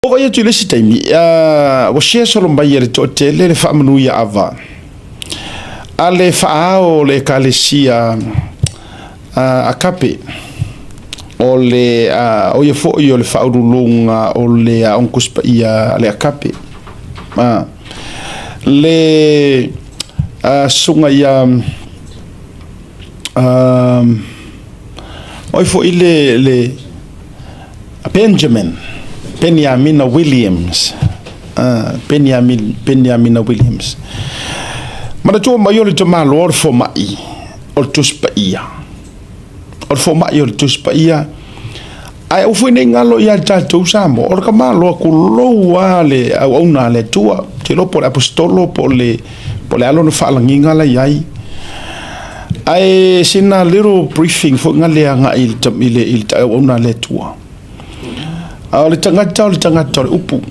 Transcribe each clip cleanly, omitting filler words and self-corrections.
Oo vai atu i le isi taimi, ua share solo mai e le toatele le faamanuia ava a le faaao o le Ekalesia Akape, o le o ia foi o le faauluuluga o le Aoga Tusi Paia a le Akape. Le susuga ia o ai foi le Benjamin, Peniamina Williams, Peniamina Williams. Manatua mai o le tamaloa o le fomai o le Tusi Paia. O le fomai o le Tusi Paia. Ae aua foi ne i galo ia tatou Samoa, o le tamaloa tulou lava le auauna a le Atua. Ou te iloa po o le aposetolo po o le a lona faalagiga la i ai. Ae sina little briefing foi na le agai i le auauna a le Atua. A o le tagata o le tagata o le upu.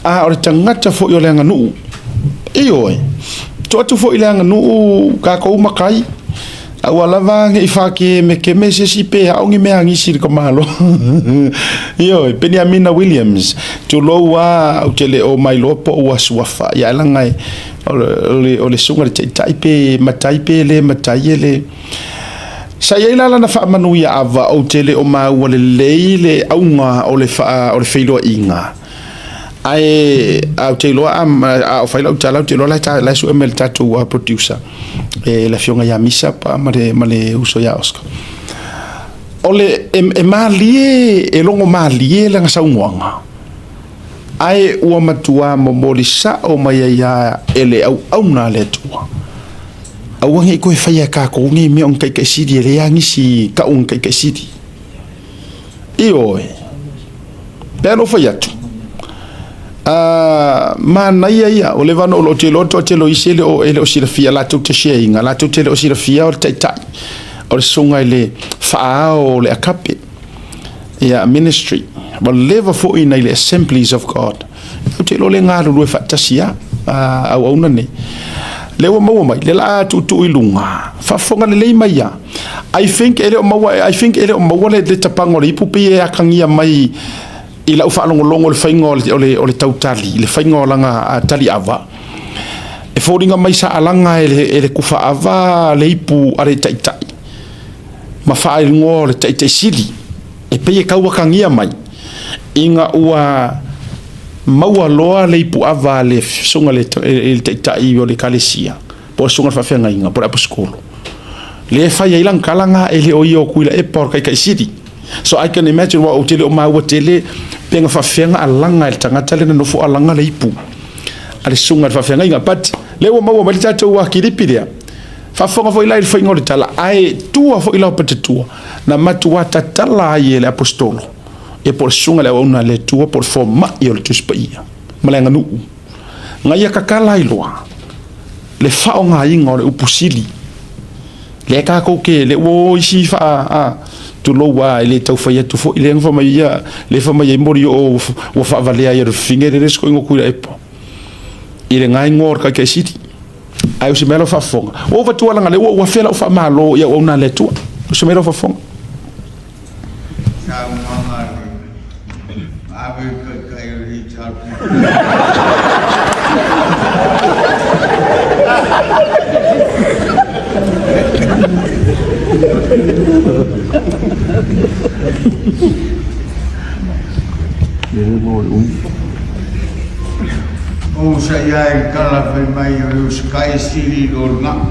A o le tagata foi o le aganuu. Ioe. Tuu atu foi i le aganuu tatou matai. Aua lava ne i fakemekeme se isi pe ao ni mea agisi i le tamaloa. Ioe, Peniamina Williams, tulou lava ou te le o mailoa po o ua suafa, ia ae leaga e o le susuga i le taitai pe matai pe le matai e le. Sa i ai la lana faamanuia ava ou te le o maua lelei le auga o le o le feiloaiga. Ae ou te iloa a o fai lau tala, ou te iloa la e sue mai le tatou producer e le afioga ia Misa ma le uso ia Oscar. O le e malie, e logo malie lana saunoaga. Ae ua matua momoli sao mai ai lava e le auauna a le Atua. Aua ne i toe faia e tatou nei mea o ni taitaisili, e leai lava nisi tau o ni taitaisili. Ioe. Pei ona ou fai atu, manaia ia, ua leva ona ou te iloa o le toatele o isi e le o silafia latou te share ina, latou te le o silafia o le taitai, o le susuga i le faaao o le Akape. Ia, ministry. Ua leva foi nai le Assemblies of God. Ou te iloa le galulue faatasi a auauna nei. Lea ua maua mai, le la tuutuu i luga, faafofoga lelei mai ia. I think e le o maua, I think e le o maua le tapaga o le ipu pei e atagia mai i lau faalogologo i le faiga o le tautali, le faiga o lana taliava. E foliga mai sa alaga e le kufaava le ipu a le taitai ma faaigoa o le taitai sili. E pei e tauatagia mai ina ua maua loa le ipuava a le susuga i le taitai o le ekalesia, po o le susuga i le faafeagaiga, po o le aposetolo, lea e fai ai lana tala lena, e le o ia o Tuilaepa o le taitai sili. So I can imagine, aua ou te le o maua tele pe na faapefea ona alaga e le tagata lea na nofo alaga le ipu a le susuga i le faafeagaiga. But lea ua maua mai le tatou kilipi lea. Faafofoga foi la i le faiga o le tala, ae tua foi laupatatua na matuā tatala ai e le Aposetolo, ia po o le susuga i le auauna a le Atua, po o le fomai o le Tusi Paia ma le aganuu, na ia tatala ai loa le faaaogaina o le upu sili. Lea tatou te, lea ua o isi faa, a, tulou a, e le tau fai atu foi, lea na fai mai ia, lea fai mai ai Molioo ua faavalea ai e le fafine le isi koina o Tuilaepa i le gaegoa o le taitai sili. Ae o se mea lau faafofoga. Ua ou avatua laga lea ua ou afea lau faamalo i auauna a le Atua. O se mea lau faafofoga. Saunoaga a le ave i le taitai o le HRPP. Ou sa i ai le tala fai mai o le usikai e sili i lo le gao.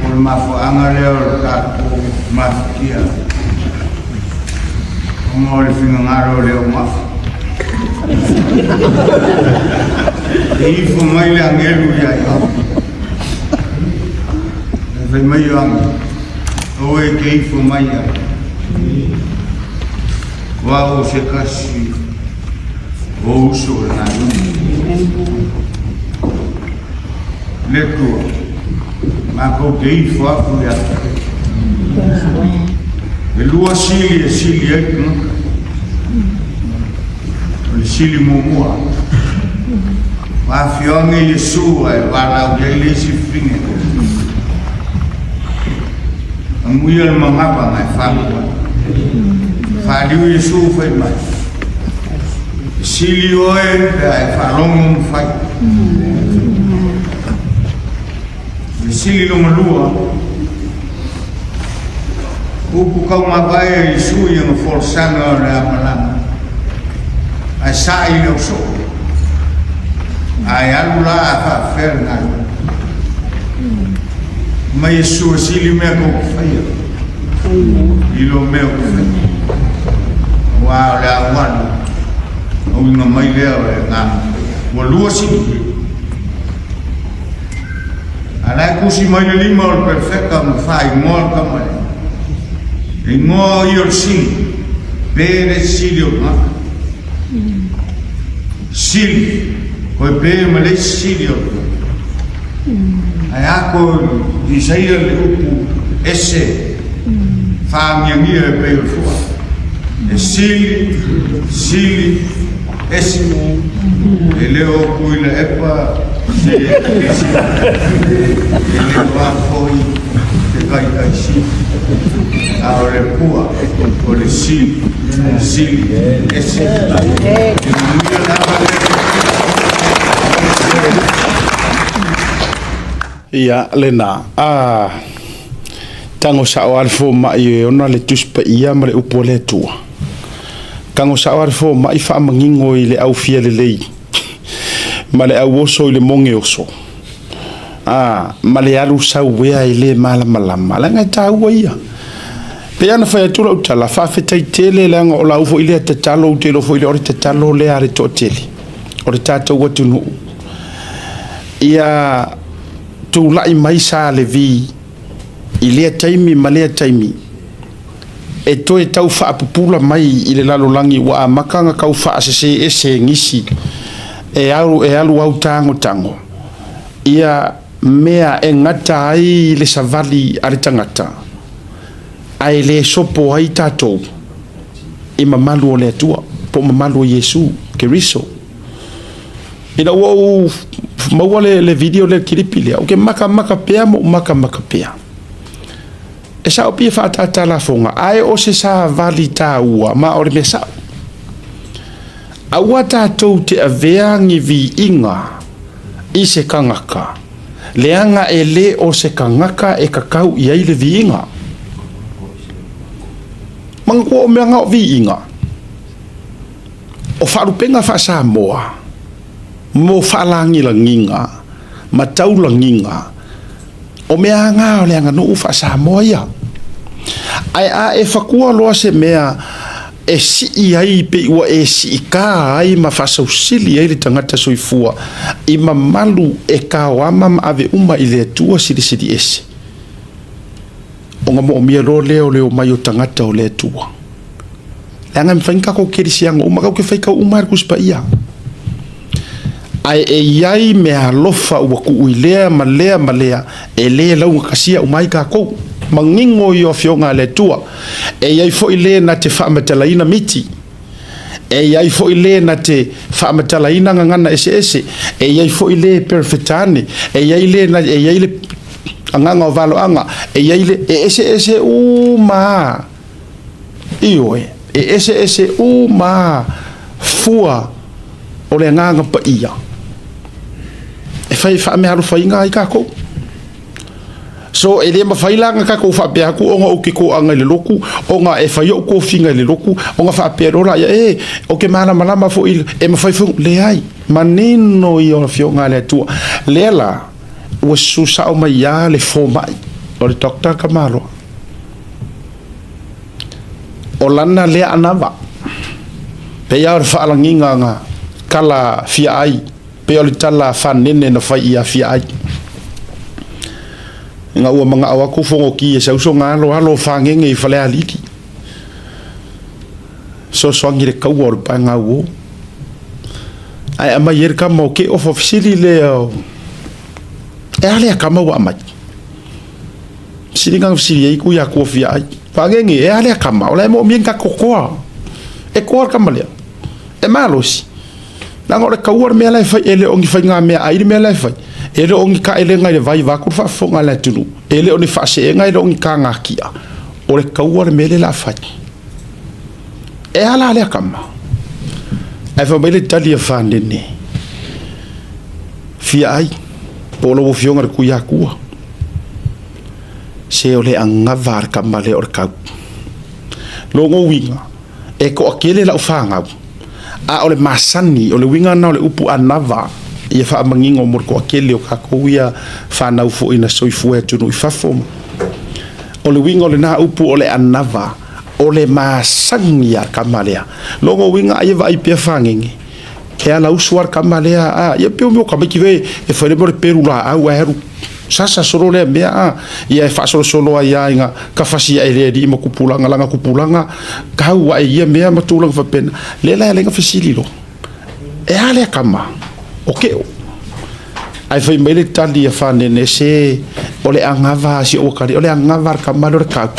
O le mafuaaga lea o le tatou mafatia ona o le finagalo o le augao. E ifo mai le agelu ia ia. E fai mai o agelu. Aua e te ifo mai ai. O au o se tasi o uso o le galuega. Le Atua, matou te ifo aku ia te. E lua sili e sili ai tagata. O le sili muamua, o afioaga i Iesu ae valaau i ai le isi fafine. Amuia le manava na e faalu ai. Faaliu Iesu fai mai, E sili oe pe a e faalogo ma fai. O le sili loma lua, upu kaumavae a Iesu i ana folasaga o le a malaga, ae sa'i i le ausoo, ae alu la a faafefea le galuega. Mai Iesu e sili mea tou te faia i lo mea ou te faia. Aua o le a ou alu, na uiga mai lea o le Agaga Paia. Ua lua sili. A la e tusi mai le lima o le perofeta ma faaigoa le tama lea. E igoa o ia o le sili, pe le sili o le tagata. Sili, koe pe ma le isi sili o le tagata. Ae a ko Isaia le upu ese faagiagia e pei o le fua. E sili, sili, ese. E le o Tuilaepa se ese. E le o a foi se taitai sili. A o le pua o le sili, sili, ese. E manuia lava le Ia, lena. A tago sao lava le fomai e ona le Tusi Paia ma le Upu a le Atua. Tago sao lava le fomai faamanino i le au fia lelei ma le au oso i le moge oso. A, ma le alu sau ea e le malamalama, leaga e taua ia. Pei lava ona fai atu lau tala, faafetai tele leaga o lau foi lea tatalo, ou te iloa foi lea o le tatalo lea a le toatele o le tatou atunuu, ia tulai mai Sa Levi i lea taimi ma lea taimi e toe tau faapupula mai i le lalolagi ua amata ona tau faasese ese e nisi e alu e alu au tagotago ia mea e gata ai le savali a le tagata ae le sopo ai tatou i mamalu o le Atua po o mamalu o Iesu Keriso. Ina ua ou maua le video lea, le kilipi lea, ou te makamaka pea ma ou makamaka pea. E sao pia faatata lafoga, ae o se savali taua, ma o le mea sao. Aua tatou te avea ni viiga i se tagata, leaga e le o se tagata e tatau i ai le viiga. Manatua o mea na o viiga, o faalupega faa-Samoa mo faalagilagiga ma taulagiga, o mea na o le aganuu faa-Samoa ia. Ae a e fatua loa se mea e sii ai pei ua e siitā ai ma faasausili ai le tagata soifua i mamalu e taoama ma ave uma i le Atua Silisili Ese, ona moomia loa lea o le omai o tagata o le Atua. Leaga e mafai ona tatou kerisiano uma, tatou te faitau uma lava i le Tusi Paia. Ae e i ai meaalofa ua tuu i lea ma lea ma lea, e le laugatasia uma ai tatou. Manino ia o Afioga a le Atua. E i ai foi le na te faamatalaina miti. E i ai foi le na te faamatalaina gagana eseese. E i ai foi le Perefetane. E i ai le na, e i ai le agaga o valoaga. E i ai le, e eseese uma lava. Ioe, e eseese uma lava fua o le Agaga Paia e fai faameaalofaina ai tatou. So, e le mafai la ona tatou faapea atu ona ou te toaga i le lotu, ona e fai ou tofiga i le lotu, ona faapea loa laia, e, ou te malamalama foi, e mafai foi, leai, manino ia o Afioga a le Atua. Lea la, ua susu sao mai lava le fomai, o le Doctor Tamaloa. O lana lea anava, pei lava o le faalagiga na tala fia ai, pei o le tala fanene na fai ia fia ai. Ina ua manao atu Fonoti e sau sona alo, alo o fagege i Falealili, fesoasoani i le taua o le paega auo. Ae aumai ai le tama o Keofa, fesili lea, e a lea tama ua aumai? Fesili na fesili ai ku ia kua fia ai. Fagege, e a lea tama, o la e moomia ni tatou toa. E toa le tama lea. E malosi. Leaga o le taua le mea la e fai, e le o ni faigamea ai le mea la e fai. E le o ni taelega i le vai vaeatu le faafofoga a le atunuu. E le o ni faaseega, e le o ni tagatia. O le taua le mea lea o le a fai. E a la lea kama? Ae fai mai le tali a Fanene, Fia ai, po o lau afioga i le Tuiakua, se o le agava a le kama lea o le kau. Lona uiga, e toatele lau fanau, a o le masani, o le uiga lena o le upu anava, ia faamanino mo le toatele o tatou ia fanau foi na soifua i atunuu i fafo. O le uiga o lena upu o le anava, o le masani a le tama lea. Lona uiga ai e vaai pea fagege, e ala usu a le tama lea, a, ia pei o mea o tamaiti foi e fai le mea o le pelu laau ae alu sasa solo lea mea, a, ia e faasolosolo ai lava ina tafasi ae le alii ma tupulaga, lana tupulaga tau ae i ia mea ma tulaga faapena. Lea la e ala ai ona fesili loa, e a lea tama o Keo? Ae fai mai le tali a Fanene, se o le agava a si ou atalii, o le agava a le tama lea o le tau.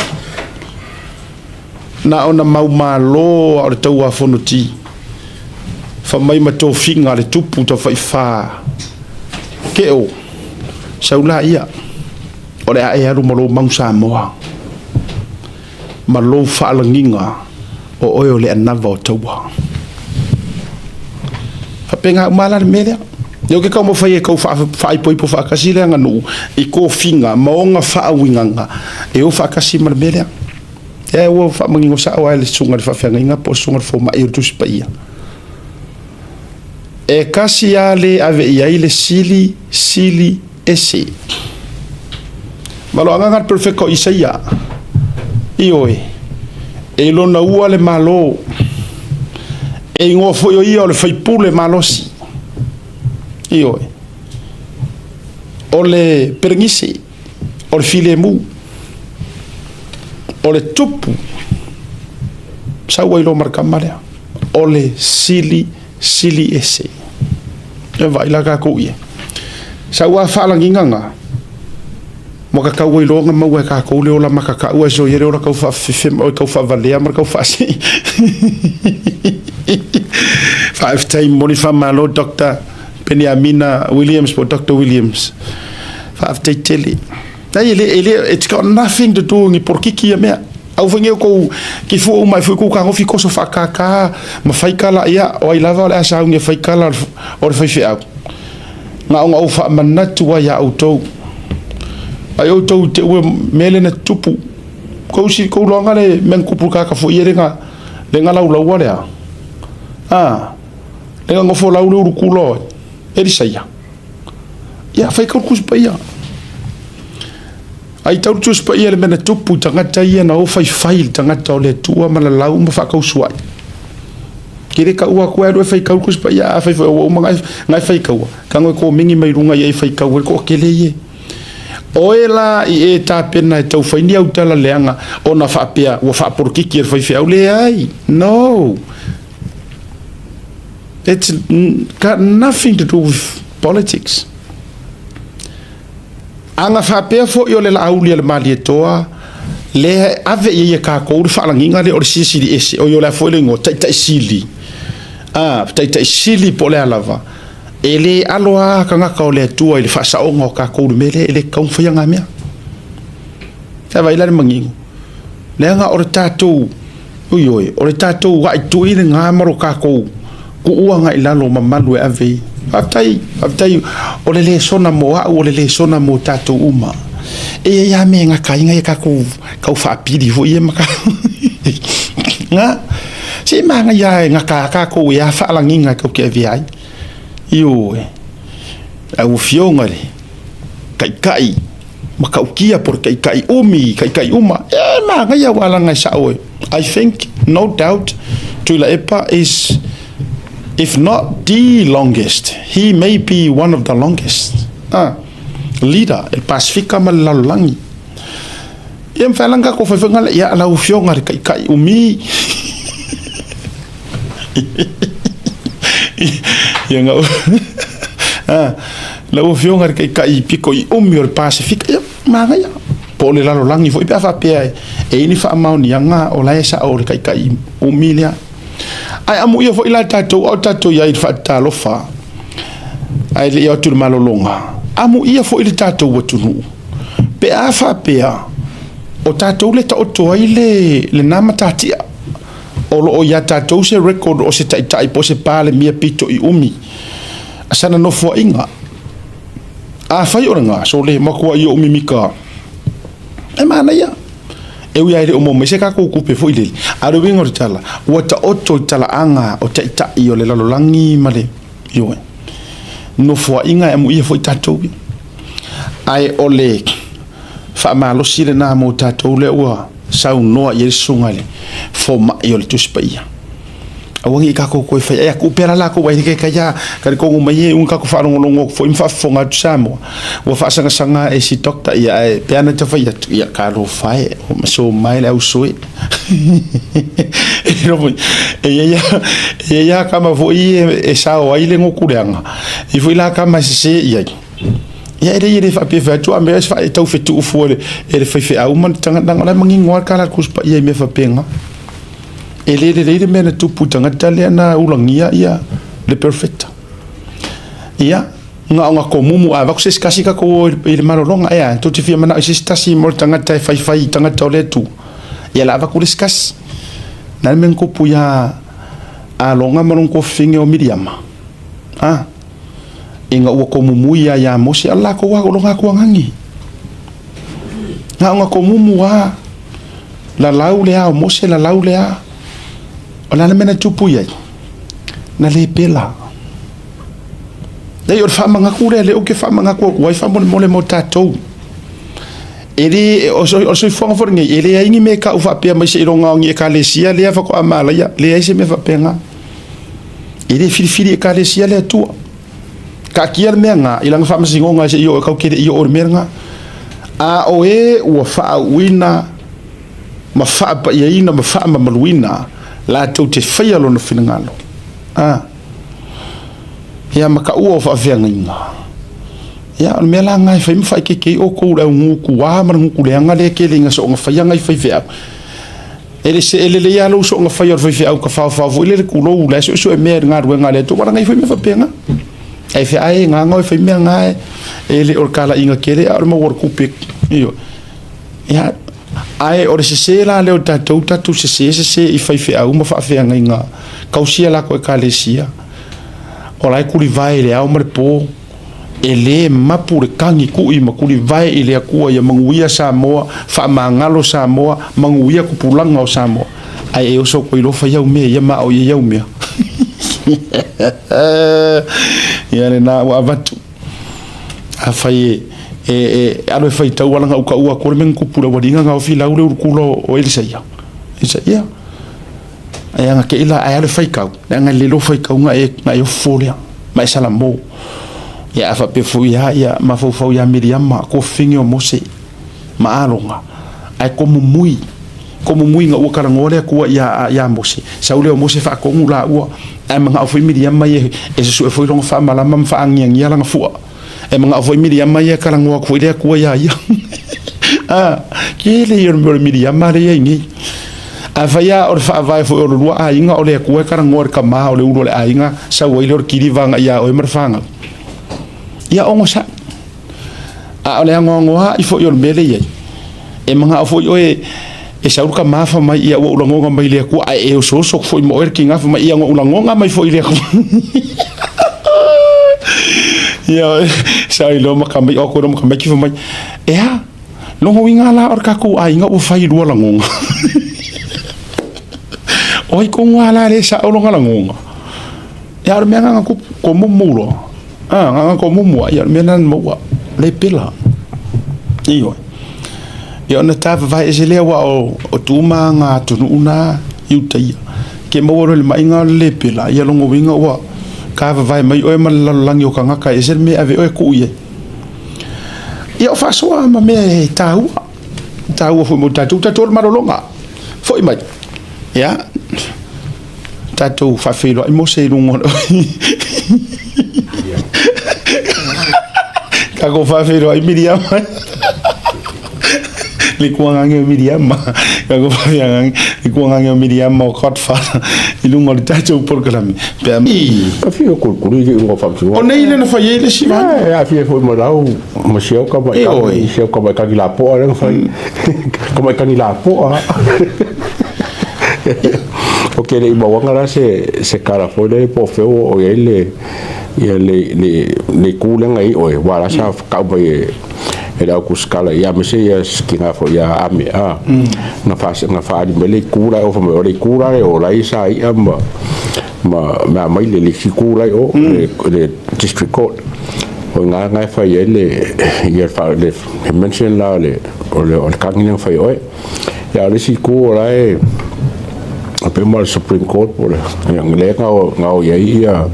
Na ona maumalo a o le taua Fonoti, fa mai ma tofiga a le tupu tafaifa Keo, sau la ia, o le a e alu ma lou mau Samoa, ma lou faalagiga o oe o le anava o taua. Faapena uma la le mea lea. Lea ou te taumafai e tau faaipoipo faatasi le aganuu i tofiga ma ona faauigaga e o faatasi ma le mea lea. Ia ua faamanino sao lava e le susuga i le faafeagaiga po o le susuga i le fomai o le Tusi Paia. E kasi lava le ave i ai le sili, sili ese. Valoagaga le perofeta o Isaia, Ioe, e lona ua le Malo, e igoa foi o ia o le faipule malosi. Ioe, o le peregise, o le filemu, o le tupu, sau ai loa ma le tama lea, o le sili sili ese. E vaai la tatou i ai. Sau a faalagiga na, ua tatau ai loa ona maua e tatou le ola matatau ae soia le ola tau faafefefe ma tau faavalea ma le tau faasee. Faafetai momoli faamalo Doctor Peniamina Williams po o Doctor Williams. Faafetai tele. Ai e le, e le, it's got nothing to do ni polokiki ia mea. Au foi nei o kou ki fua uma e fui kou kagofi koso whaakākā ma whaikala ia, o ai lava o le a sauni e whaikala o le faifeau. Na ona ou faamanatu ai iā outou. Ai outou i te ue mea le na tupu. Kou si kou loanga le mea na tupu kaka foi ia le nga le nga laulaua lea. Ah, le nga ngofo lau le ulu kulo e lisa ia. Ia fai kau kusi pa ia. Ai tau Tusi Paia le mea na tupu i tagata ia na o faifai i le tagata o le Atua ma lalau ma faakausuai. Ke le kaua atu e alu e faikau le Tusi Paia, a fai foi ua uma na e faikaua, tago e komigi mai luga ia e faikau ai le toatele ia. Oe la i e tapena e tau fai ni au tala leaga ona faapea ua faapolokiki e le faifeau, leai, no. It's got nothing to do with politics. Ana faapea foi o le laauli a le Malietoa lea e ave i ai e tatou le faalagiga lea o le Silisili Ese, oi o le a foi le igoa, Taitai Sili, a, Taitai Sili po o le a lava, e le alo lava tagata o le Atua i le faasaoga o tatou i le mea lea, e le tatau ona faia na mea. Sa vaai la le manino, leaga o le tatou, ioe, o le tatou aitui lena ma lo tatou Kuua agai i lalo mamalu e ave i. Faafetai, faafetai, o le lesona mo au, o le lesona mo tatou uma. E i ai lava mea e gataina ia tatou tau faapili foi ia ma Nga, se manaia lava e gata lava tatou e a faalagiga e tatou te avea ai. Ioe, lau Afioga i le Taitai matautia po o le taitai umi, taitai uma, e manaia aua leaga e sao e. I think, no doubt, Tuilaepa is, if not the longest, he may be one of the longest leader i le Pasefika ma le lalolagi. Ia mafai la ona tatou fai foi ia lau Afioga i le Taitai umi. Ia na lau Afioga i le Taitai pito i umi o le Pasefika, ia manaia. Po o le lalolagi foi pe a faapea e i ai ni faamaoniaga o la e sao le Taitai umi lea. Ae amuia foi la tatou a o tatou i ai i le faatatalofa ae le i o atu i le malologa, amuia foi le tatou atunuu pe a faapea o tatou le taoto ai lena matatia. O lo o iā tatou se record o se taitai po o se Palemia pito i umi a sana nofoaiga. Afai o lena, sole, matua i o mimika, e manaia. E ui lava e le o maua mai se tatou tupe foi lele, a o le uiga o le tala, ua taoto i talaaga o taitai o le lalolagi ma le, ioe, nofoaiga e amuia foi tatou ia. Ae o le faamalosi lena mo tatou lea ua saunoa i ai le susuga i le fomai o le Tusi Paia. Aua ne i tatou toe fai ai atu pea la latou ai ke kai a talitonu mai e ua tatou faalogologo atu foi ma faafofoga atu Samoa ua faasagasaga e si doctor ia ae pe ana ta fai atu ia talofa e ua so mai le ausoe e i ai lava tama foi e sao ai le gukuleaga e i ai foi la tama e sese i ai ia e lei e le faapea fai atu a mea e tau fetuu fua e le faifeau ma le tagata leaga o la e manino lava le tala a le Tusi Paia i mea faapena. E le lelei le mea na tupu i tagata lea na ulagia ia le perofeta. Ia, na ona komumu a avatu se isi tasi tatou o i le malologa, ea, tou te fia manao i se isi tasi mo le tagata e faifai i tagata o le Atua. Ia la avatu le isi tasi. Na le mea na tupu ia Aloga ma lona tuafafine o Miriama. A, ina ua komumu ia ia Mose, a o le latou lava o lona atuagagi. Na ona komumu lava. Lalau le a o Mose, lalau le a. O le a le mea na tupu i ai? Na le pela. Nei, o le faamanatu lea, lea ou te faamanatu atu ai faamolemole mo tatou. E le, o le soifuaga foi lenei, e leai ni mea e tau faapea mai seiloga o ni ekalesia lea faatoa malaia. Leai se mea faapena. E le filifili ekalesia le Atua. Taatia le mea lena i lana faamasinoga se i oo e kau te le i oo i le mea lena. A o e ua faauuina ma faapaiaina ma faamamaluina latou te faia lona finagalo. A. Ia ma taua o faafeagaiga. Ia o le mea la lena e fai ma faaeteete ai outou i le au gutu ma le gutu leaga lea e tele ina soona faia nai faifeau. E le se e lelei lava lou soona faia o le faifeau tafaofao foi lele tulou la e suesue mea i le galuega a le Atua. Ua laga ai foi mea faapena. Ae fe ae gaga e fai mea na e le o le talaiga tele a o le maua o le tupe. Ioe. Ia, ae o le sese la lea o tatou, tatou sese sese i faifeau ma faafeagaiga kausia latou ekalesia. O la e tulivae i le ao ma le po. E le mapu le tagi kui ma tulivae i le Atua ia manuia Samoa, faamagalo Samoa, manuia tupulaga o Samoa. Ae e oso atu ai loa fai au mea ia ma ao i ai au mea. Ia lena ua avatu. Afai e, e, e alu e faitau ala gau kaua atu le mea na tupu i le aualiiga gaofi lau le ulukula o Elisaia. Elisaia. Ae aga kei la ae alu e faitau, leaga e le iloa faitau na e, na e ofo lea, ma e salamo. Ia a faapea foi lava ia mafaufau ia Miriama, tuafafine o Mose ma Arona, ae komumui, komumui ina ua talanoa le Atua ia, ia Mose, sau lea o Mose faatonu laua, ae manao foi Miriama ia e susue foi lona faamalama ma faagiagia lana fua. E manao foi Miriama ia e talanoa atu foi le Atua ia ia. A, tele ia o le mea o le Miriama lea e i ai nei. Afai lava o le faavae foi o le lua aiga o le Atua e talanoa i le tama o le ulu o le aiga, sau ai lea o le kiliva agai ia oe ma le fanau. Ia onosai. A o le anoanoai foi o le mea lea e i ai, e manao foi oe e sau le tama fai mai, ia ua ou lagona mai le Atua, ae e osooso atu foi ma oe le tina fai mai, ia ua ou lagona mai foi i le Atua. Ia, sau ai loa ma mai, o atu ai loa ma tamaiti fai mai, e a? Lona uiga la o le tatou aiga ua fai lua lagona. O ai tonu lava la lea e sao lona lagona? Ia, o le mea lena na tupu, komumu loa. A, na ona tomumu lava, ia o le mea lena na maua, le pela. Ioe. Ia ona tavavae ese lea aua o, o tu ma aga atunuu na i uta ia. Ke maua loa i le maʻiga o le le pela, ia lona uiga ua tavavae mai oe ma le lalolagi o tagata e ese le mea e ave oe e tuu i ai. Ia o faasoa ma mea e taua, taua foi mo tatou, tatou o le malologa. Foi mai. Ia, tatou faafeiloai Mose i luga o le tatou faafeiloai Miriama le kuagage o Miriama tatou faafeiloai le kuagage o Miriama o Godfather i luga o le tatou polokalame pe a Afio kulikuli i luga o faamasinoga. O nei le na fai ai le isi vaega. E aafia foi ma lau ma si au tamaitai, si au tamaitai lapoa lea na fai. Tamaitai lapoa. O ke le i mauaga la se kala foi lele po o fea ua oo i ai le ia le itu lea na i ai oe, aua la sa tau mai e le au kusikala ia aemaise ia kina foi ia Ame a na na faaali mai le itu la e ofa mai o le itu la e o la e sa ia ma mea mai le itu la e o le district court o ngā ngā e fai ai le ia le mention la o le kagi na fai oe. Ia o le isi itu o la e pe ma le Supreme Court po le lea na o i ai ia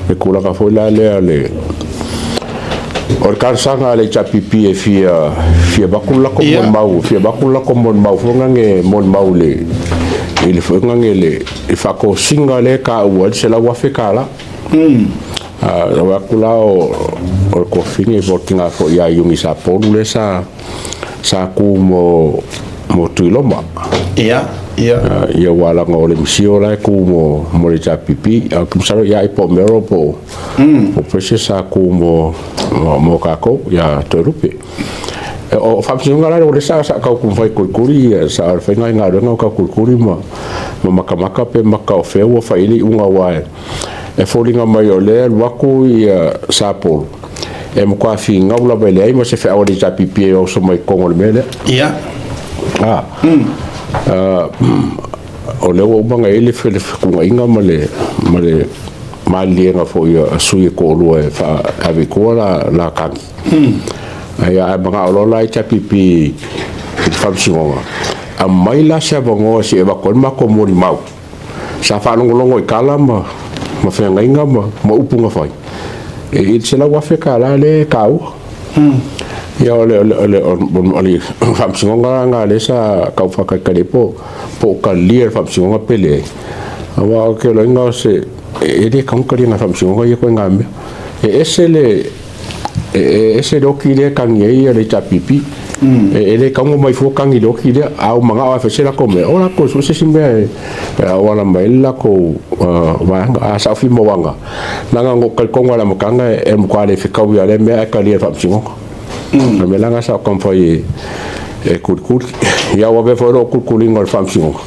le tulaga foi la lea le o le talosaga a le HRPP e fia avatu le latou molimau, fia avatu le latou molimau foi nage molimau i le foi nage le faatosina lea e taua ai le $100,000. A atu la o le kofini po o le tina foi ia Iuni Sapolu lea sa tu mo Tuiloma. Ia, ia. Ia ua laga o le misio la e tu mo le HRPP. A masalo ia i po Mero po Precious sa tu mo kākou ia Toelupe. O faamasinoga la o le sa kau kumafai kulikuli sa o le faiga i galuega o kau kulikuli ma makamaka pe maka o fea ua fai le iuga aua e foliga mai o lea alu atu ia Sapolu e matua figau lava e leai ma se feau a le HRPP e oso mai totonu o le mea lea. O lea ua uma ona i ai le fetuunaiga ma le maliliega foi a sui e toalua e ave i tua la tagi. Ae manao loa la HRPP i le faamasinoga, aumai la se avanoa se i avatu ai le matou molimau. Sa faalogologo i tala ma feagaiga ma upu na fai. E i le $100,000 lea e taua. Ia o le faamasinoga la lea sa tau faatalitali ai po o talia e le faamasinoga pe leai. Aua o ke loiga o se e le kaunka liga faamasinoga ia koe mea. E ese le oki lea e tagi ai ia le HRPP. E le kaunga mai fua tagi le oki lea. A o manao e fai se latou mea, o latou sue se isi mea e auala mai ai le latou vaega. A sa o mauaga, leaga na ou talitonu lava i le amataga e matua le fetaui lava lea mea ae talia e le faamasinoga. O le mea la lena sa ou taumafai e kulikuli. Ia ua avea foi lou kulikuliga o le faamasinoga.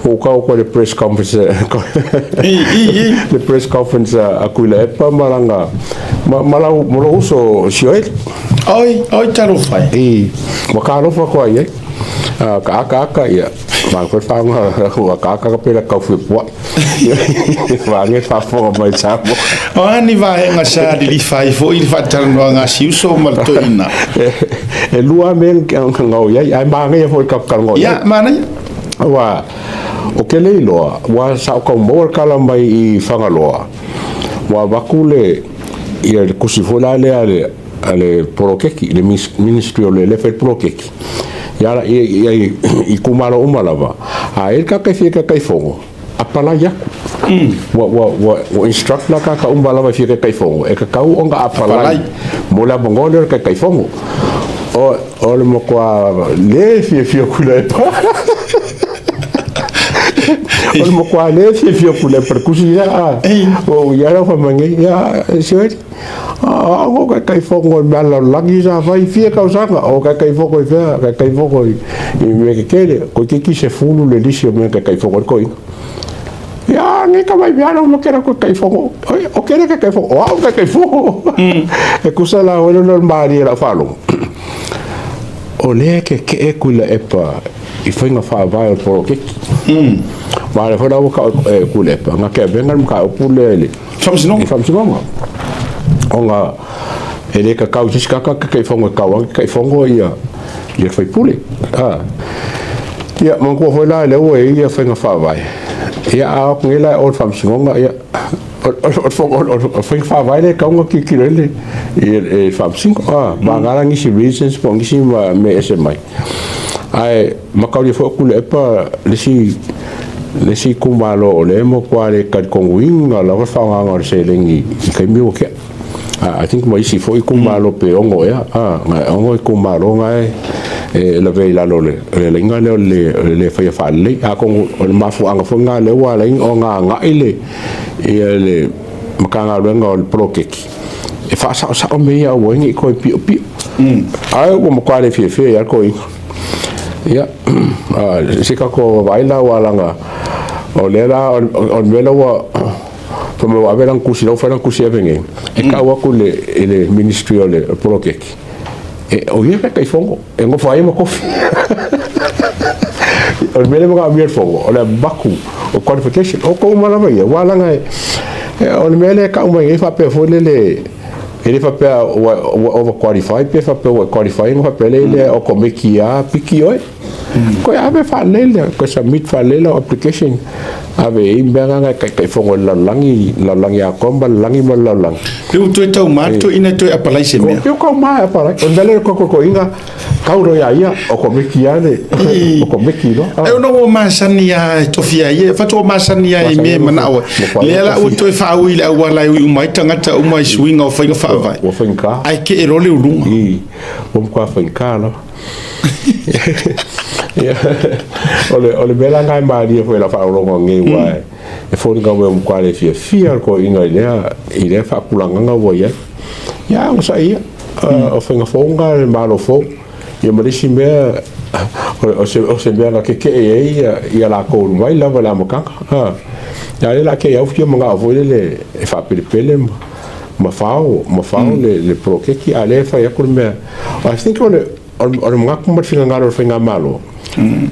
Ua ou tau atu i le press conference le press conference a Tuilaepa ma lana ma lou uso Sioeli. Oi, oi talofa e. I ua talofa atu ai ai. Ka aka aka ia ma ko whaanga ua ka aka ka pera kau fuepuai. Whaange whaafonga mai Samoa. O a ni vaega sa lilifa ai foi le faatalanoaga a si uso ma le toeaina? E lua mea ngau iai, ae manaia foi ka kalanoa iai. Ia, manaia. Aua, o ke le iloa, ua sa o kau maua le kala mai i Fagaloa, ua avatu le, ia le kusi foi la lea a le poloketi, le ministry o le fai le poloketi. Ia, ia, i itumalo uma lava, a e le kakai fia kaikaifono, apalai aku. Ua instruct la kaka uma lava fia kaikaifono, e kakau onga apalai. Mo le avanoa lea o le kaikaifono. O le matua le fiafia kula e pa. O le matua le fiafia kula e pa kusi ia a. O ia lau whamangi, ia siweri. A o kaikaifono i mea lalolagi sa fai fia tausaga. O kaikaifono i fea, kaikaifono i mea kekele. Ko kiki se fulu le lisi o mea kaikaifono i koina. Ia, nge ka mai mea lau makera ko kaikaifono. O kere kaikaifono, o au kaikaifono. E kusa la welo no maari la whalogo. O lea ke ke e kuila epa i whainga whaavae o le poloketi. Ma le whana waka e kuila epa, ngā ke awenga mka upu le le. Faamasinoga. I faamasinoga. O ngā e le kakau sisi kaka ke kaifongo e kau ke kaifongo ia faipule. Ah. Ia, manatua foi la le ua e ia faiga faavae. Ia, a o ngela o le faamasinoga, ia, o faiga faavae le kauga kikilo ai le i faamasino. Ah, ma ngala ngisi reasons po ngisi ma me ese mai. Ae makaulia foi ku le epa le isi itumalo o le mo kwa le kalikonuiga lava faaaogaga o le seleni i taimi ua tea. I think ma isi foi itumalo pe 6 ea, 6 itumalo gae e lavea i lalo o le laiga lea o le le faia faalelei. Atonu o le mafuaaga foi lena lea ua ala ai ona agai le ia le Matagaluega o le poloketi e faasaosao mea ia aua ai ne i toe piopio. Ae ua matua le fiafia ia le toeaina. Ia, se tatou vaai la ua laga O lea la o le mea la ua fai mai ua ave lana tusi, la ua fai lana tusi e ave nei, e tau atu i le, i le Ministry o le poloketi, e, o ia Taitaifono, e nofo ai ma tofi. O le mea lea e manaomia e le Fono, o le avatu o qualification. O outou uma lava ia, aua leaga e, o le mea lea e tau mai nei faapea foi lele, e le faapea ua, ua over qualify pe faapea ua qualify ona faapea lea e okomeki lava piki oe. Toe ave faalelei le, toe submit faalelei lau application, ave i ai mea na e taitaifono i le lalolagi, lalolagi atoa ma le lalolagi ma le lalolagi. Pe ua toe tauma le toeaina e toe apalai se mea. Pe ua tauma e apalai. O le mea lea o le toetoeina, tau loa ia ia, o komiti lava le, o komiti loa. E ona ua masani lava e tofia ai ia, faatoa masani lava i mea e manao ai. Lea la ua toe faaui i le auala e ui uma ai tagata uma i suiga o faiga faavae. Ua faigata. Ae kee loa le uluga. Ua matua faigata lava. O le, o le mea la lena e malie foi i lau faalogologo nei, aua e foliga mai ua matua le fiafia le toeaina i lea, i lea faatulagaga ua i ai. Ia, onosai ia, o faiga fou lena le Malo fou. Ia ma le isi mea, o se, o se mea na tetee ai ia, ia latou mai lava i le amataga. A o lea o le a te au fia manao foi lele e faapelepele ma, ma fao, ma fao le, le poloketi, a o lea e fai atu le mea. I think o le, o le manatu ma le finagalo o le Faigamalo,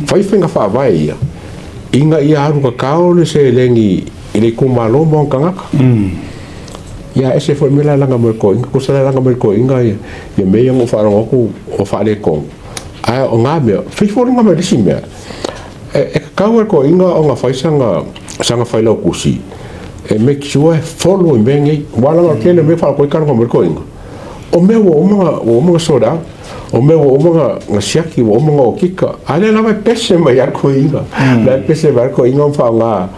fai faiga faavae ia, ina ia alu tatao le seleni i le itumalo ma ona tagata. Ia ese foi le mea la e laga mai e le toeaina, tusa la e laga mai e le toeaina ia, ia mea ia na ou faalogo atu o faaletonu. Ae o na mea, fai foliga mai le isi mea, e tatau lava i le toeaina ona fai sana, sana failautusi e make sure e follow i mea nei. Aua leaga o le tele o mea e faalogo ai talanoa mai le toeaina, O mea ua uma ona, ua uma ona sort out. O mea ua uma ona, ona siaki, ua uma ona okika. A lea lava e pese mai lava le toeaina. La e pese mai lava le toeaina ma faaaoga,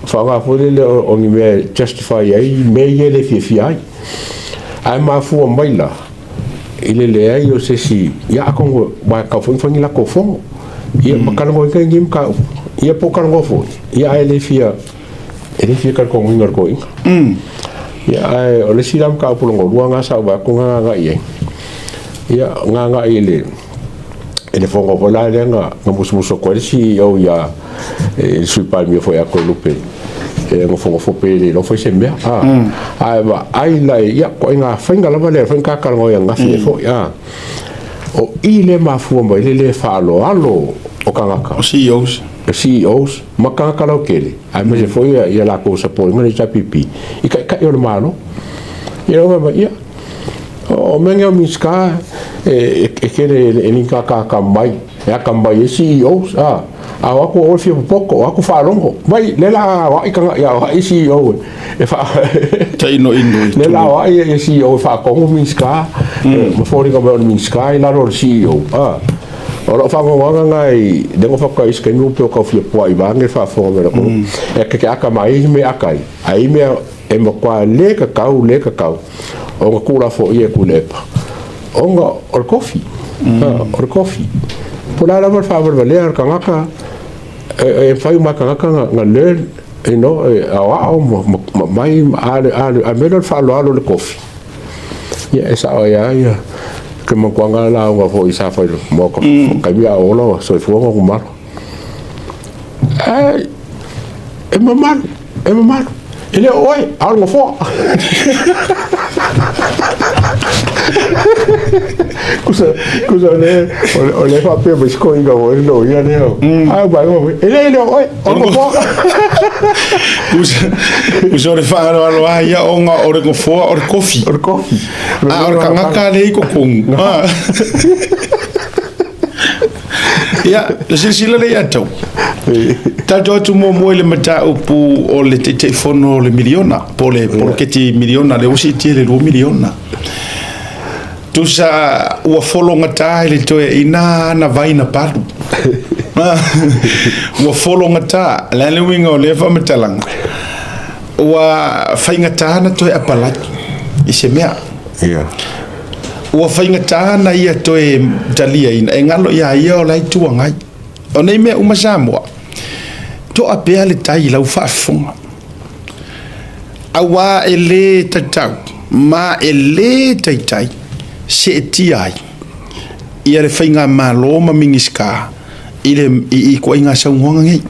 faaaoga foi lele o, o ni mea e justify ai mea ia e le fiafia ai. Ae mafua mai la i le leai o se isi, ia atonu aua e tatau foi ona fai ni latou fono. Ia ma talanoaina lenei mataupu. Ia po o talanoa foi, ia ae le fia E le fia talitonuina e le toeaina. Ia, ae o le isi la mataupu lona lua lena sa ou vaai atu na agai i ai, ia, na agai i le i le fono foi la lea na musumusu atu ai le CEO ia i le Sui Palemia foi ia Toelupe e nofonofo pe le iloa fai se mea. A, ae vaai la i, ia, ituaiga faiga lava lea foi na ta talanoa ai ananafi ea foi, a. O i lea e mafua mai ai le le faaaloalo o tagata. O CEOs. CEOs ma tagata lautele, aemaise foi ia latou supporting le HRPP i taitai o le Malo. Ia lau fai mai, ia, o mea nei o Minisita e tele e ni kakaka mai, e atamai ai CEOs, a, a o atu o oe fia popoto, o atu faalogo, mai, lea la aoai tagata, ia aoai CEO e faa... Tainoino i Lea la aoai e CEO e faatonu Minisita, ma foliga mai o le Minisita i lalo o le CEO, a. O lau faanoanoaga lena i lea na faatoa i isi taimi ua pei o tau fia pua'i vaeane le faafofoga mai a le atunuu. E te ata mai ai mea ata ai, ae i mea e matua le tatau, le tatau ona tuulafoaia e Tuilaepa ona o le tofi, o le tofi. Po o le a lava le faavalevalea a le tagata, e mafai uma lava e tagata ona learn, you know, e aoao ma mai, a o le mea lea o le faaaloalo i le tofi, Ia e sao ai lava ia ke makuaga lauga foi sa fai le Maota taimi a o ola soifua ma mamalu. Ae e mamalu, e mamalu. E le o oe, a o le nofoa. Kusa, kusa o le, o le faapea mai si toeaina foi le loia lea. Ae mai, e le, e le o oe, o le nofoa. Usa o le faaaloalo lava ia ona o le nofoa o le kofi. O le kofi. A o le tagata lea i totonu. Ia, le silasila lea ia tau. Tatou atu muamua i le mataupu o le Taitaifono o le miliona, po o le poloketi miliona, lea ua siitia i le $2 miliona. Tusa ua fologata i le toeaina ana vai na palu. Ua fologata, o le a le uiga o lea faamatalaga? Ua faigata ona toe apalai i se mea. Ua faigata ona ia toe taliaina, e galo ia ia o la e Itu Agai. O nei mea uma Samoa, toa pea le tai i lau faafofoga. Aua e lē tatau ma e lē taitai seetia ai ia le faigamalo ma Minisita i le i ituaiga saunoaga nei.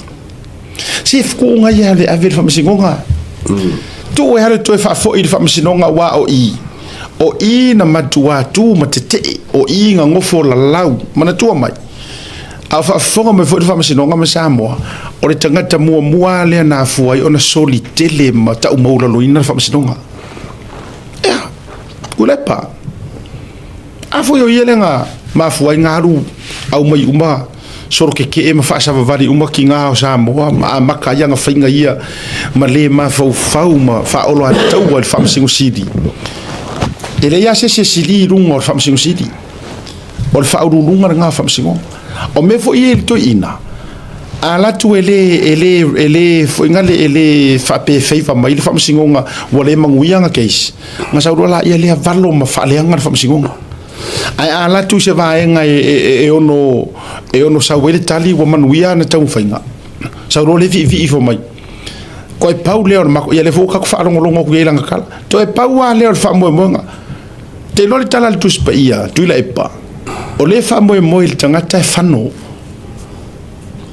Se fukuʻuga ia le ave i le Faamasinoga. Tuu e alu e toe faafoi i le Faamasinoga aua o i, o i na matuā tu ma tetee, o i na gofo lalau. Manatua mai, a o faafofoga mai foi le Faamasinoga ma Samoa, o le tagata muamua lava lea na afua ai ona soli tele ma tau maualaloina le Faamasinoga. Ea, Tuilaepa. A foi o ia lea na mafua ai na alu aumai uma solo kekee ma faasavavali uma tiga o Samoa ma amata ai ana faiga ia ma le mafaufau ma faaoloataua i le Faamasino Sili. E leai lava se isi e sili i luga o le Faamasino Sili. O le faauluuluga lena o Faamasinoga. O mea foi ia i le toeaina, a alu atu e le, e le, e le, foi na le, e le faapea e favour mai le Faamasinoga ua le manuia ana case, Ona sau loa laia lea valo ma faaleaga le faamasinoga. Ae a alu atu i se vaega e ono e ono sau ai le tali ua manuia ana taumafaiga, sau loa lea viivii ifo mai. Toe pau lea o le mako, ia lea foi ua tatou faalogologo atu i ai i lana tala. Toe pau lava lea o le faamoemoega. Te iloa le tala a le Tusi Paia, Tuilaepa, o lea e faamoemoe i le tagata e fano.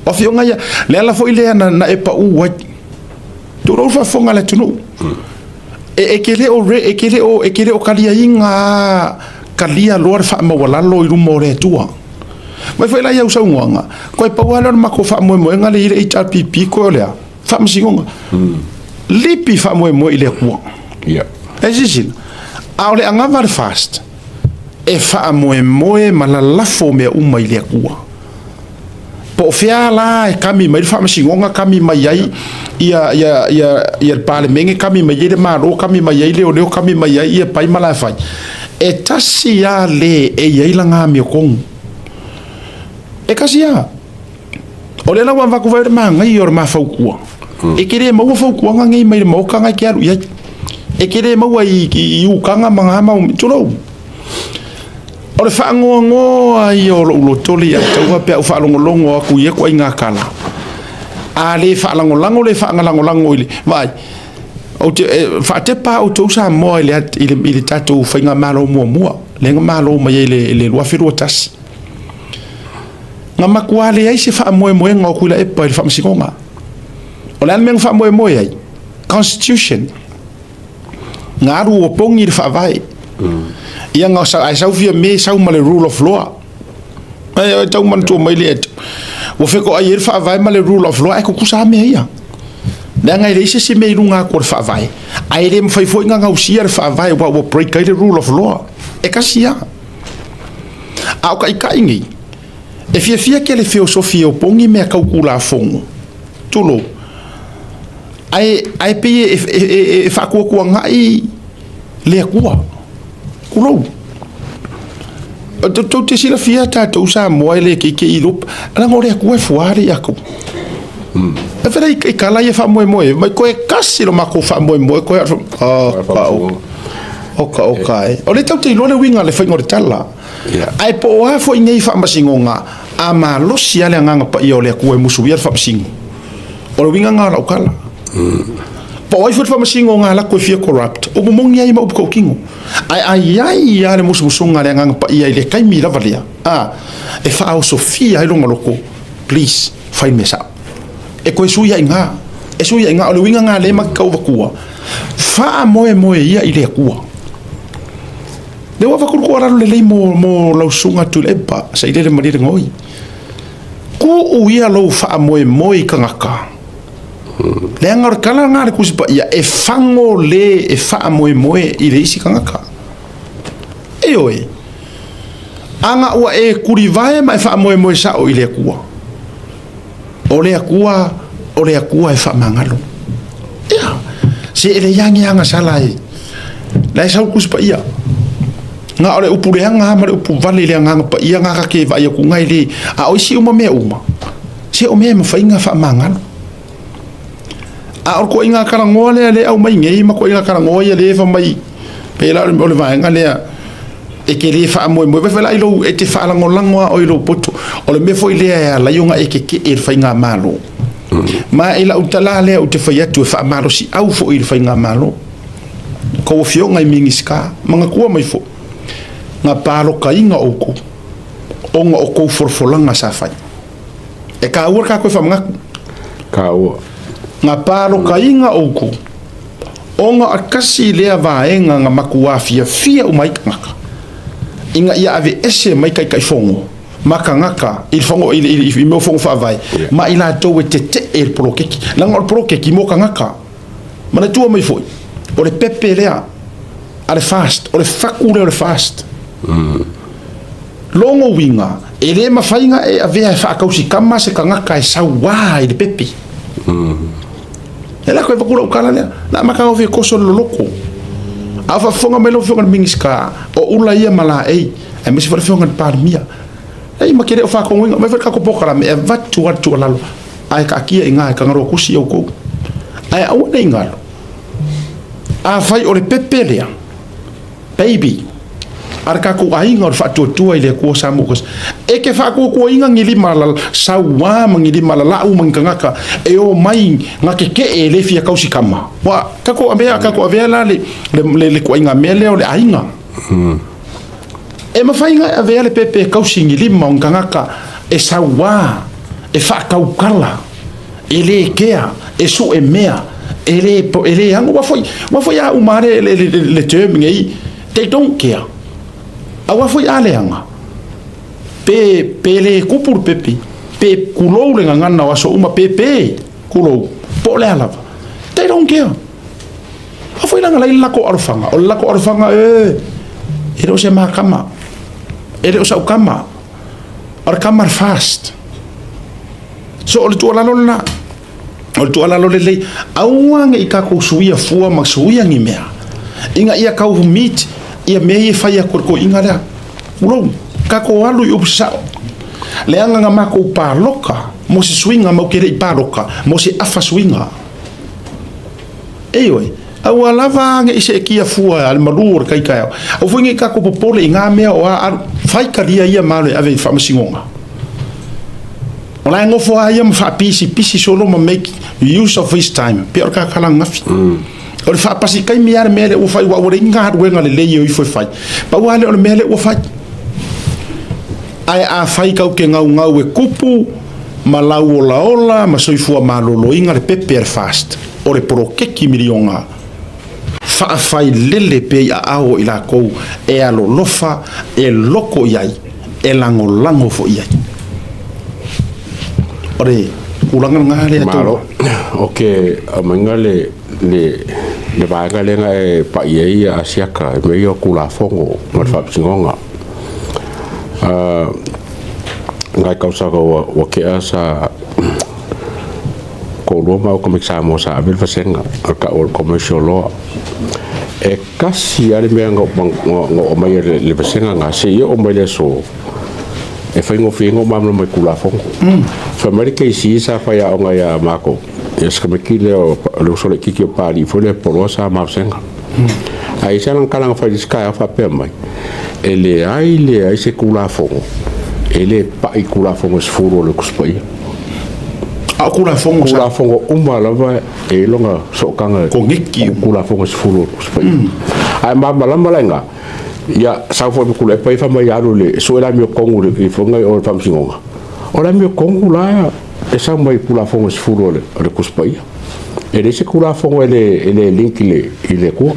O afioga ia, le ala foi lea na e pau ai. Tulou le faafofoga a le atunuu. E, e te le o, e te le o, e te le o taliaina talia loa le faamaualalo i luma o le Atua. Mai foi la i au saunoaga, koe pau lava lea o le matou faamoemoega lea i le HRPP koe o le a? Faamasinoga. Lipi faamoemoe i le Atua. Yeah. E silasila, a o le anava a le fast, e faamoemoe ma lalafo mea uma i le Atua. Po o fea la e kami mai le faamasinoga, kami mai ai ia, ia, ia, ia le Palemene, kami mai ai le Malo, kami mai ai leoleo, kami mai ai ia pai ma la e fai. E tasi lava le e i ai lana amiotonu. E tasi lava. O lea la ua avatu vai le manaia o le mafautua. E te le maua fautuaga nei mai le maota na e te alu i ai. E te le maua i, i, i ukaga ma ngā mau, tulou. O le faanoanoa ia o lou loto le ia taua pe a ou faalogologo atu i ia ituaiga tala. A le faalagolago le faagalagolago i le vaai, ou te e, faatepa outou Samoa i le, i le, i le tatou faigamalo muamua, lea na malo mai ai i le 2021. Na matua leai se faamoemoega o Tuilaepa i le faamasinoga. O le a le mea na faamoemoe ai? Constitution. Na alu ua pogi le faavae. Ia na ae sau Fiame sau ma le rule of law. Ae tau manatua mai le ua fetoai ai le faavae ma le rule of law ae tutusa lava mea ia. Leaga e leai se isi mea i luga atu o le faavae, ae le mafai foi ona gausia le faavae aua ua break ai le rule of law. E tasi lava. A o taitai nei, e fiafia tele feosofi e opogi mea tau Tulafono, tulou, Ae, ae pei e, e, e, e faatuatuanai le Atua. Tulou. Tou te silafia tatou Samoa e le keikei i lupa. Leaga o le Atua e fua le iatou. E fela i kala ia faamoemoe, mai koe kasi lo makou faamoemoe koe oh, ka o. Oka oka e. O le tau te iloa le uiga le faiga o le tala. Ae po o a foi nei faamasinoga, a malosi lava le agaga paia o le Atua e musuia le faamasino. O le uiga lena o lau tala. Po o ai foi le faamasino o Galako e fia corrupt, upu moni ai ma upu tautino. Ae a i ai lava le musumusuga a le Agaga Paia i le taimi lava lea, a, e faaosofia ai lona loto, please, fai le mea sao. E toe sui ai i ina. E sui ai i ina. O le uiga lena lea e matou tau avatua, faamoemoe ia i le Atua. Lea ua avatu le tuualalo lelei mo, mo lau susuga Tuilaepa, Sailele Malielegaoi. Tuu ia lou faamoemoe i tagata. Leaga o le tala lena a le Tusi Paia, e fago le e faamoemoe i le isi tagata. Ioe. Ana ua e tulivae ma e faamoemoe sao i le Atua, o le Atua, o le Atua e faamagalo. Ia, se e leai lava ni agasala e, la e sau le Tusi Paia. Na o le upu leaga lava ma le upu vale i le Agaga Paia na ta te vaai atu na e le, a o isi uma mea uma, se o mea e mafai ona faamagalo. A o le ituaiga talanoa lea lea e aumai nei ma ituaiga talanoa ia lea e fai mai, pei la o le vaega lea e te le faamoemoe, vaai foi la i lou, e te faalagolago lava oe i lou poto. O le mea foi lea e ala ai ona e tetee i le faigamalo. Ma i lau tala lea ou te fai atu e faamalosiau foi i le faigamalo. Kou afioga i Minisita, manatua mai foi, na palokaina outou ona o kou folafolaga sa fai. E taua le tatou e faamanatu. Taua. Nga palokaina oukou, ona o le tasi lea vaega na matuā fiafia uma ai tagata, ina ia aveese mai Taitaifono ma tagata i le fono, i, i, i mea o fono faavae, ma i latou e tete'e i le poloketi, leaga o le poloketi mo tagata. Manatua mai foi, o le pepe lea a le FAST, o le fatu lea o le FAST. Logo uiga, e le mafai ona e avea e faatausikama se tagata e sauā i le pepe. E lako e avatu lau tala lea, na amata ona toso le loloto. A o faafofoga mai lau Afioga i le Minisita, o ula ia ma laei, aemaise foi le Afioga i le Palemia. Ei, ma te le o faatonuina mai foi le tatou polokalame e avatu lava le tuualalo, ae taatia i ina e Tagaloa Tusi outou. Ae aua ne i galo, afai o le pepe lea, baby, a le tatou aiga o le faatuatua i le Atua Samoa ua tasi, e te faatuatuaina ni lima sauā ma ni lima lalau ma ni tagata e omai na tetee e le fia tausi tama. Ua tatou avea, tatou avea la le, le, le, le tuaiga mea lea o le aiga. E mafai ona e avea le pepe e tausi ni lima o ni tagata e sauā, e faataukala, e le kea, e sue mea, e le, e le ano. Ua foi, ua foi a uma le, le, le, le term nei, they don't care. A ua foi a leaga, pe, pe le kupu le pepe, pe kulou le gagana o aso uma, pe pe kulou, po o le a lava. They don't care. A foi leaga la i le lako alofaga, o le lako alofaga, e, e le o se makama, e le o sau kama, o le kama le FAST. So o le tuualalo lena, o le tuualalo lelei, aua ne i tatou suia fua ma suia ni mea, ina ia tau meet ia mea ia e fai atu e le toeaina lea. Tulou, tatou alu i upu sasao. Leaga na matou paloka mo se suiga, matou te le i paloka mo se afa suiga. Ioe, aua lava ne i seetia fua a le malu o le tai taeao. Aua foi ne i tatou popole i na mea o a alu, fai talia ia ma alu e ave i le faamasinoga. O la e nofo lava ia ma faapisipisi solo ma make use of his time, pei o le kakala ananafi. O le faapasi taimi lava le mea lea ua fai, aua ua leai ni galuega lelei e o ifo e fai. Pau lava lea o le mea lea ua fai. Ae afai tatou te gaugau e kupu ma lau olaola ma soifua maloloina le pepe a le FAST, o le poloketi miliona, faafailele pea i aao o i latou e alolofa, e loko i ai, e lagolago foi i ai. O le tulaga lena lea tou. Malo. O ke aumaiga le le le vaega lea na e pa'i ai Asiata i mea ia o Tulafono ma le Faamasinoga. Nai tausaga ua ua tea sa toalua ma au tamaiti Samoa sa ave le vasega o le tau o le commercial law. E tasi lava le mea na na aumai e le vasega lena seia oo mai le aso e faigofie ai ona ou malamalama i Tulafono. Fai mai le KC sa faiaoga ia matou, ia si tamaiti lea o le uso laitiiti o Papalii foi lea Poloa sa ma vasega. Ae i ai sa lana tala na fai i le isi taeao faapea mai, e leai leai se Tulafono e le pai i Tulafono e 10 o le Tusi Paia. A o Tulafono sa. Tulafono uma lava e i ai lona sootaga Koneki. I Tulafono e 10 o le Tusi Paia. Ae malamalama la i ina, ia sau foi ma Tuilaepa ia fai mai alu i le sue le amiotonu i le fofoga o le Faamasinoga. O le amiotonu la e sau mai i Tulafono e 10 o le Tusi Paia. E leai se Tulafono e le link i le Atua.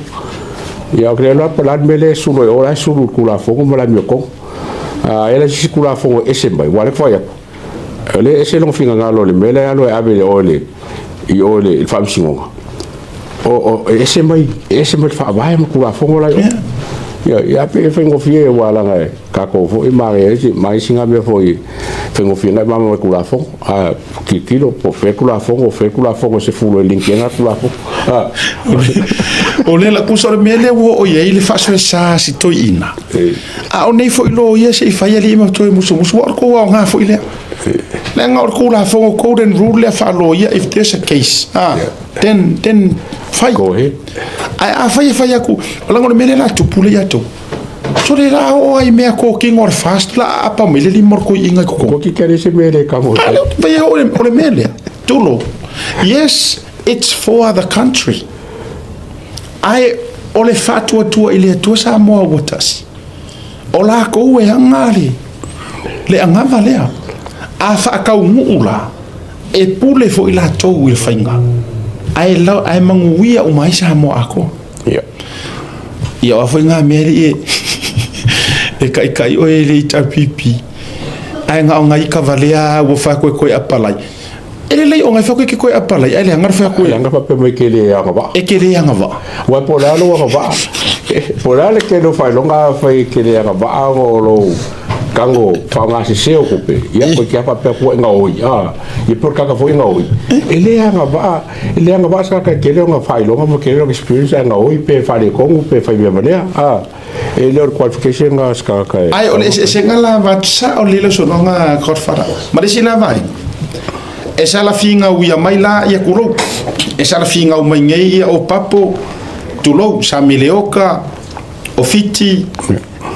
Ia ou te le iloa po o le a le mea lea e sulu ai o, la e sulu i le Tulafono ma le amiotonu. A i ai la se isi Tulafono e ese mai, aua o lea e fai atu, o lea e ese lona finagalo i le mea lea e alu e ave i o i le Faamasinoga. O, e ese mai, e ese mai le Faavae ma Tulafono la i o. Ia, ia pei e faigofie aua leaga e tatou foi manaia isi, ma isi nga mea foi faigofie nai mama mai Tulafono. A tilotilo po o fea Tulafono, o fea Tulafono e sefulu e link ai nga Tulafono. A. O lea la tusa o le mea lea ua oo i ai le faasoesa a si toeaina. A o nei foi loia se i fai alii ma toe musumusu, ua o le tou aoga foi lea. Leaga o le Tulafono golden rule lea faaloia, if there's a case, ah, then fai. Go ahead. Ae afai e fai atu, leaga o le mea lea la tupu lea ia outou. So le la oo ai mea kokino o le FAST la aapa mai le lima o le toeaina i totonu. Ko ki kare se mea le kamo. A lea ou te fai o le mea lea. Tulo. Yes, it's for the country. Ae o le faatuatua i le Atua Samoa ua tasi. O lakou e aga le le agava lea. A faataunuu la, e pule foi latou i le faiga. Ae lau ae manuia uma ai Samoa atoa. Ia. Ia o a foi ngā mea li e e kaikai oe e le HRPP. Ae nga o ngai kavalea ua wha koe koe apalai. E lelei o ngai wha koe ke koe apalai, ae leaga le wha koe. Leaga faapea mai ke le agavaa. E ke le agavaa. Aua po o le a lou agavaa, po o le a le tele o faailoga afai e te le agavaa ona o lou tago faaaogasese o tupe, ia koe te a faapea atu e gaoi, a, ia pe o le tagata foi e gaoi. E le agavaa, e le agavaa se tagata e tele ona faailoga ma tele ona experience ae gaoi pe faaletonu pe fai mea valea, a. E le o le qualification lena a se tagata e. Ae o le eseesega la avatu sao lelei lau saunoaga Godfather. Ma le isi la vaega, e sala figauia mai la ia tulou, e sala figau mai nei ia o Papo, tulou, sa Meleoka, o Fiti,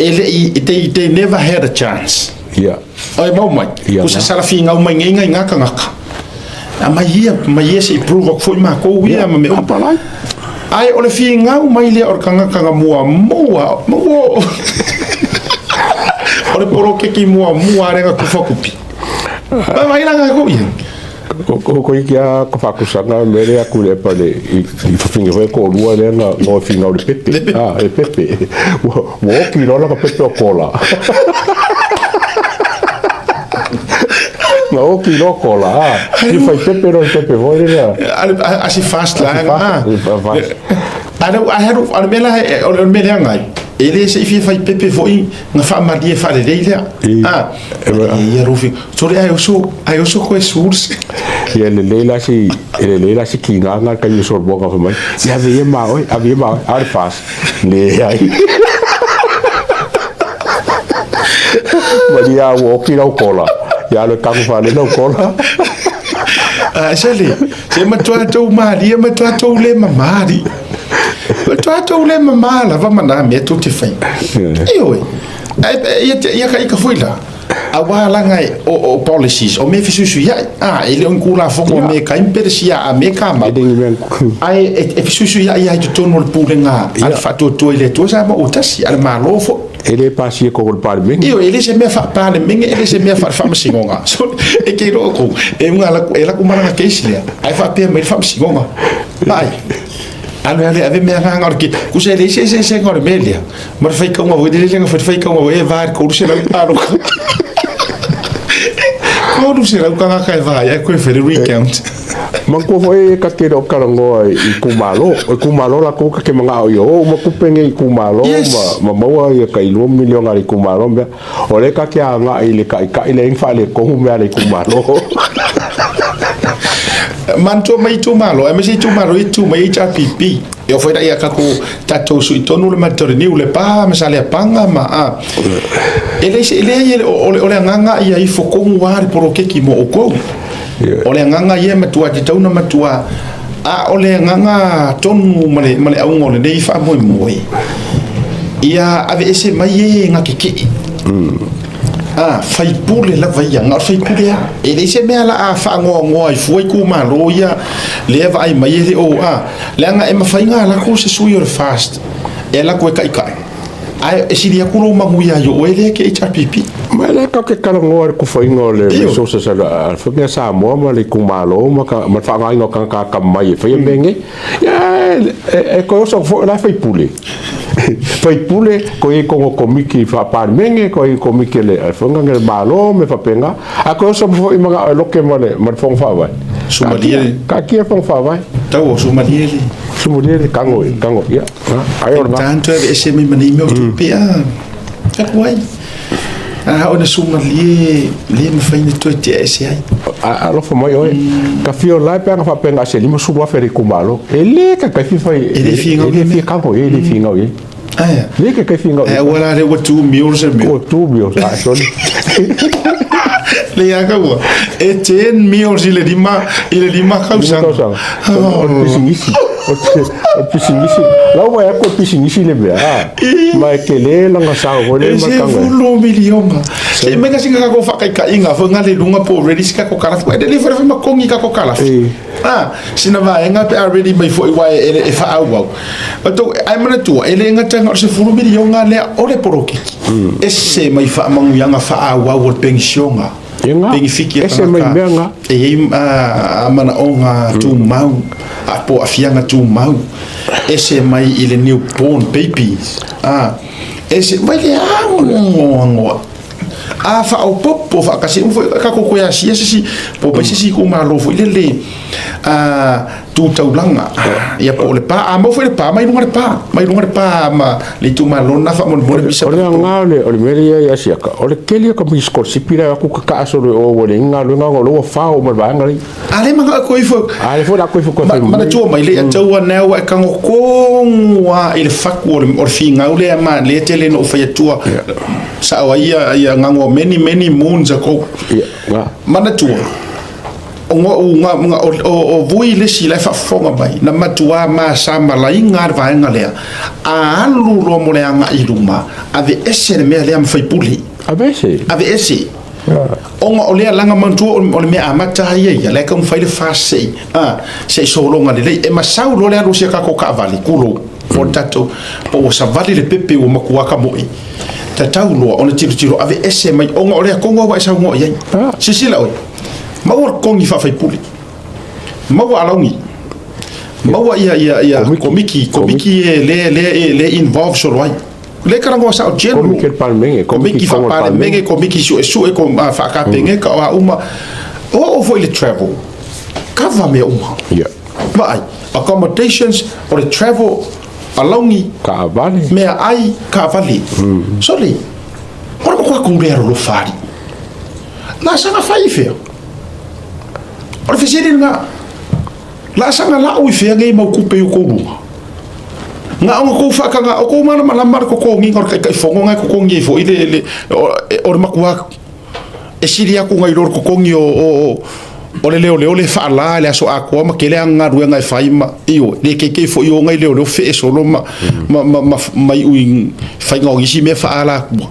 e le i, they never had a chance. Ia. Oi mau mai, Ia ku sa na. sala figau mai nei ngai ngā kangaka. A mai ia, mai ia se i prove aku foi mākou ia Ia, ma mea uma. apalai. Ae o le figau mai lea o le kangaka na muamua, mua o le poloketi muamua lea na tufa kupi. Vai vai la ko ia. Ko ko iki a ka whakusanga me le aku le pa le i i whawhinga foi ko lua le na no whinga o le pepe. Le pepe. Ah, le pepe. Ua ua oki loa la ka pepe o kola. Na oki loa kola, ah. I whai pepe loa le pepe foi le lea. A si fast la A si ah. fast, A le a haru a le mea la o le mea lea ngai. E le se i fia fai pepe foi na faamalie faalelei lea. I- Ah. E- Ia rufi. Sore ai oso ai oso koe source. Ia lelei la si e lelei la si kīngāngā kai o solomoga fai mai. Ia ave ia ma oe, ave ia ma oe, a le fast. Leai. Malia ua oki lau kola. Ia alu e kagu faalele lau kola. Ah, sale, se matua tou malie, matua tou le mamali. Matua tou le mamā lava ma nā mea tou te fai. Ioe. Ai, ia ia ka ika foi la. Aua laga e o policies, o mea fesuisuiai. Ah, e le o ni kulafono a me ka imperesia a me ka mau. E le ni mea. Ae e fesuisuiai lava i totonu o le pulega a le Faatuatua i le Atua Samoa ua tasi, a le Malo foi. E le pasia i totonu o le Palemene. Ioe, e le se mea faa-Palemene, e le se mea faa-Faamasinoga. So, e te iloa outou, e uga laku, e laku malaga case lea, ae faapea mai le Faamasinoga. Vaai, alu alu e ave mea agaga o le ke, kusa e leai se eseesega o le mea lea, ma le faitauga foi lele na fai le faitauga foi e va i le 300 paloka. 300 tagata e va ai, ae koe fai le recount. Manatua foi e ka te le o talanoa i itumalo. O itumalo latou ka te manao ia o uma tupe nei i itumalo ma maua ia tai lua miliona a le itumalo ma mea. O lea ka te agai i le taitai lea e faaletonu mea a le itumalo. Manatua mai itumalo, aemaise itumalo ia e tu mai HRPP. E oo foi la ia tatou tatou sui tonu le Matoriniu, Lepa ma Saleapaga ma a. E leai se e leai o le o le agaga ia ifo tonu lava le poloketi mo outou. O le agaga ia e matua tatau ona matua a o le agaga tonu ma le ma le auga o lenei faamoemoe, ia aveese mai e na keke'e. A, faipule lava ia, na o le faipule lava. E leai se mea o le a faanoanoa ai fua itumalo ia lea e vaai mai e le o, a, leaga e mafai ona alu atu se sui o le FAST e alu atu e taitai, ae e sili atu lou manuia i oe lea e te HRPP. Ma e le tatou te talanoa i le tufaina o le resources a le Fomia Samoa ma le itumalo ma le faaaogaina o tagata atamamai e faia mea nei. Ia, e toe oso atu foi o la e faipule. Faipule, toe i ai totonu o Komiti Faa-Palemene, toe i ai Komiti a le Fono a le Malo ma mea faapena. Ae toe oso atu foi manao e lote ma le Fono Faavae. Sumalie. Taatia le Fono Faavae. Tau o Sumalie le. Sumalie le tago, tago, ia. Ai o lena. Tagan toe aveese mai ma nei mea o tupe a. Taku ai. A o le sumalie le mafai ona toe tea ese ai. Alofa mai oe. Ka fia o lae pe ana faapea na se 50,000 le itumalo. E le kai fia fai. E le fia ngau. E le fia kago, e le fia ngau i. Aia. Le kai fia ngau. E ua la le ua tu mio se mea. Ua tu mio, a sorry. Le ia ka ua. E 10 mio i le lima, i le lima kausaga. Lima kausaga. O le pisinisi. O le pisinisi. Lau vai atu o le pisinisi le mea. Ma e tele lana sao foi lea E sefulu miliona. Se mai ka sina kako whakaikaiga foi nga le lunga po ready si kako kalafi. E le fai fai makongi kako kalafi. Ah, sina vaega pe a ready mai foi wa e e whaauau. O ai manatua, e le gata na o le sefulu miliona lea o le poloketi. Ese mai faamanuiaga faaauau o le penisiona. Ia nga. Penefiti a Ese mai tagata mea nga. e i ai manaoga tumau po o aafiaga tumau, ese mai i le newborn babies, ese mai le agoagoa a faaopoopo faatasi uma foi tatou toe asia se isi po o mai se isi itumalo foi lele tu taulaga, ia po o le pa. A maua foi le pa mai luga le pa mai luga le pa ma le itumalo lena faamolemole misa. O le aoga o le mea lea ia Asiata, o le tele o tamaiti sikolasipi la e o atu tataa solo i o ua leai ni galuega ona o lea ua fao uma e le vaega lea. A le manao e koe ifo. A lea foi o le a koe ifo koe fai mai. Manatua mai le taua nea ua e tago tonu lava i le fatu o le finau lea ma lea tele ina ou fai atua sao ai ia gagoa many many moons ago. Manatua o Vui le isi la e faafofoga mai na matua masamalaina le vaega lea a alu loa mo le agai i luma aveese le mea lea ma faipule. Aveese? Aveese. Ona o lea laga manatua o le mea amata lava ia ia, la e taumafai le FAST se i, se i sologa lelei. E masau loa le alu o si a tatou taavale, tulou, po o le tatou, po ua savali le pepe ua matua tamoe, tatau loa ona tilotilo aveese mai ona o lea tonu lava ua e saunoa i ai. Silasila oe, maua le totogi faa-faipule, maua alauni, maua ia, ia, ia komiti, komiti e lea, lea, lea e involve solo ai. Le talanoa sao general. Komiti a le Palemene, Komiti faa-Palemene, komiti suesue, faa-Kapeneta, o a uma. Oo foi i le travel, kava mea uma. Vaai, accommodations, o le travel, alauni, taavale, meaai, taavale. Sole, o le matua kūlea lolofa alii. Laasaga fai i fea? O le fesili lena. Laasaga lau i fea nei mau tupe i o tou luga? Na ona tou faataga, o tou malamalama le totogiga o le Taitaifono na e totogi ai foi le, le, o le matua e sili atu nai lo le totogi o, o, o le leoleo le faala i le aso atoa ma tele ana galuega e fai ma, ioe, le keikei foi o nai leoleo fee solo ma, ma, ma, ma, ma iu i faiga o nisi mea faaala atua.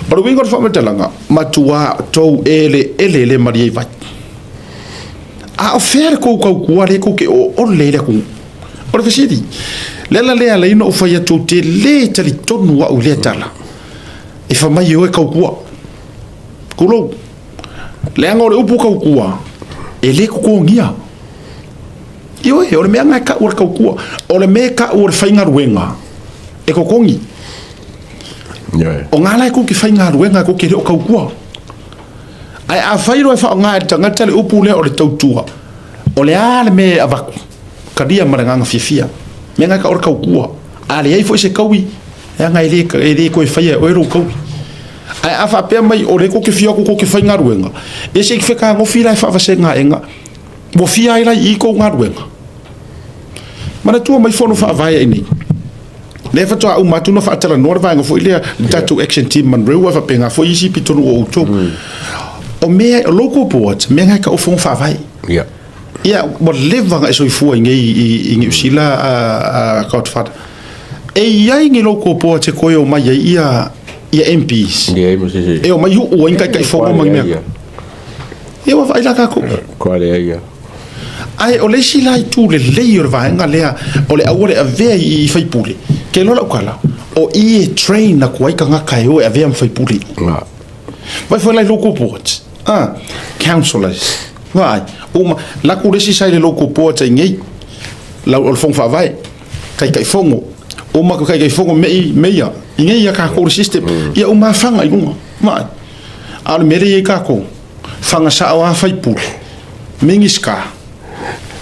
O le uiga o le faamatalaga, matua tou eleele le malie i vai. A o fea le tou tautua lea tou te oole ai le atunuu? O le fesili, le ala lea e ala ai ona ou fai atu ou te le talitonu au i lea tala e fai mai e o e tautua. Tulou. Leaga o le upu tautua, e le totogia. Ioe, o le mea lena e tau o le tautua. O le mea e tau o le faigaluega, e totogi. O nga la e tou te faigaluega tou te le o tautua. Ae afai loa e faaaoga e le tagata le upu lea o le tautua, o le a le mea e avatu? Talia ma le agaga fiafia. Mea na o le tautua. A leai foi se taui, leaga e le, e le toe faia e oe lou taui. Ae a faapea mai o lea tou te fia o atu tou te faigaluega, ia se i fetagofi la e faavasega aega, ua fia ai la i i tou galuega. Manatua mai fono faavae ai nei. Lea faatoa uma atu ona faatalanoa le vaega foi lea, le tatou action team Monroe, ae faapena foi isi pitonuu o outou. O mea, o local boards, mea na e tau o fono faavae. Ia, ua leva ona e soifua i nei i Niu Sila, a Godfather. E i ai ni local boards e toe omai ai ia MPs? E omai uu ai ni Taitaifono ma ni mea. Ia ua vaai la tatou. Kua leai ia. Ae o le isi la itu lelei o le vaega lea o le aua le avea i faipule, ke iloa lau tala, o i e train atu ai tagata e o e avea ma faipule. Vai foi la i local boards, councillors, vaai, uma, laku le isi sa i le local boards ai nei, lau, o le fono faavae, Taitaifono, uma ka Taitaifono mei, meia, i nei ia tatou le system, ia uma fanga i luga, vaai. A o le mea lea e i ai tatou, Fanga sao a faipule, Minisita,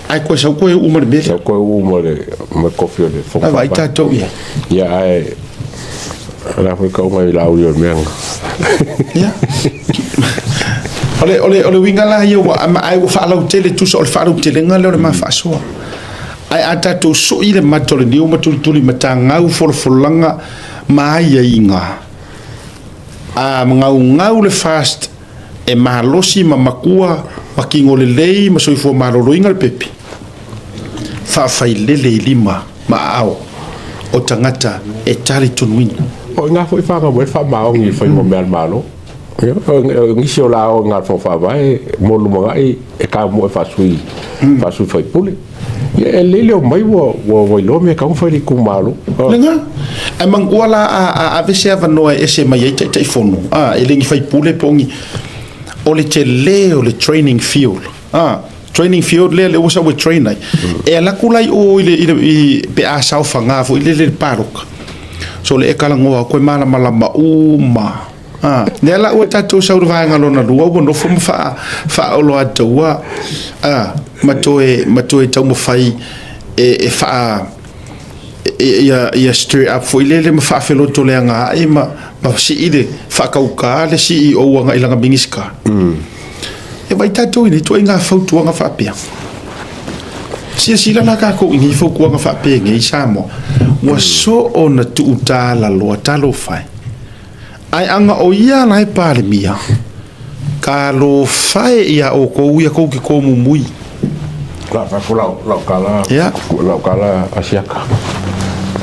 ae toe sau toe uu ma le mea lea. Sau toe uu ma le ma le kofi o le fono Ae vaai tatou i ai. Ia ae o le a foi tau mai Laauli o le mea lena. Ia. O le, o le, o le uiga la ia ua, ae ua faalautele tusa o le faalautelega lea o le ma faasoa. Ae a tatou sui le mata o le niu ma tulituli matagau folafolaga ma aiaiga, a gaugau le FAST e malosi ma matua ma kino lelei ma soifua maloloina le pepe, faafailele i lima ma aao o tagata e talitonuina. O i ina foi fanau mai le faamaoni i le faiga o mea a le Malo. O nisi o la o i ina i le Fono Faavae mo le lumanai e taumua e faasui faasui faipule. Ia e lelei le omai ua ua iloa mea e tatau ona fai i le itumalo. Lena. Ae manatua la a ave se avanoa e ese mai ai Taitaifono, a, e le ni faipule po o ni. O le tele o le training field. Ah, training field lea le ua sau e train ai. E alu atu la i o i le, i le, i, pe a saofaga foi lele le paloka. So le e kalagoa koe malamalama uma. Ah, lea la ua tatou sau i le vaega lona lua ua nofo ma faa, faaoloataua, ah, ma toe, ma toe taumafai e, e faa, ia, ia stir up foi lele ma faafelotoleaga ae ma, ma sii le faakauka le CEO agai lana Minisita. E vai tatou i nei ituaiga fautuaga faapea. Silasila la tatou i nei fautuaga faapea nei i Samoa, ua soo na tuutalaloa talofa e. Ae ana o ia la e Palemia, talofa e ia outou ia tou te tomumui. La fa ko lau lau kala lau kala asiaka